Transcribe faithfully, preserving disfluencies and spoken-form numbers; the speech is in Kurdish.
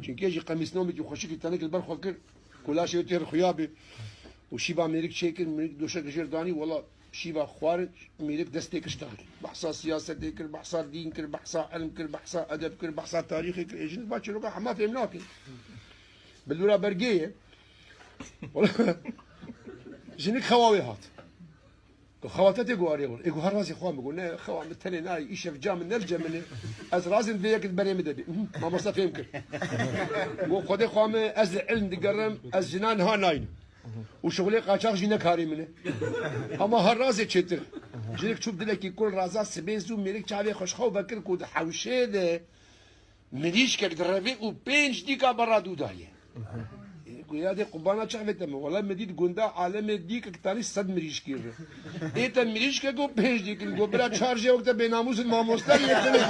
Çunkî jî qemîsnomekî xweşikî tenik li ber xwe kir, ku laşê wê têr xuya bê. Û şîva mêrik çêkir, mêrik doşek jêr danî, wela şîva xwarin, mêrik dest tê kir ştexil. Behsa siyasetê kir, behsa dîn kir, behsa ilm kir, behsa edeb kir, behsa tarîxê kir. Ê jinik va çîroka hema fêm nakin. Bi lûra bergê ye. Wela jinik xewa wê hat. Xewa te tê guharê were. Ê guhar razê xwe mi got. Ne xewa min tenê nayê. Îşev ca min ne li cem min e. Ez razim vê yekê berê min de bê. Mhm, mamoste fêm kir. Got Xwedê xwe min ez li ilm digerim. Ez jina niha naynim. Û şixulê qaçax jî ne karê min e. Hema her razê çêtir. Jinik çû bi dilekî kul raza sibê zû mêrik çavê xwe ji xew vekir ku di hewşê de mirîşkek direvê û pênc dîka berra dû daye. Ê, got ya dê qubana çavê te min. Wela min dît gunda alemê dîkek tanî sed mirîşkî re. Ê te mirîşkek û pênc dîk in. Got bira çar jê wek te bênamûs in mamoste yê tenê.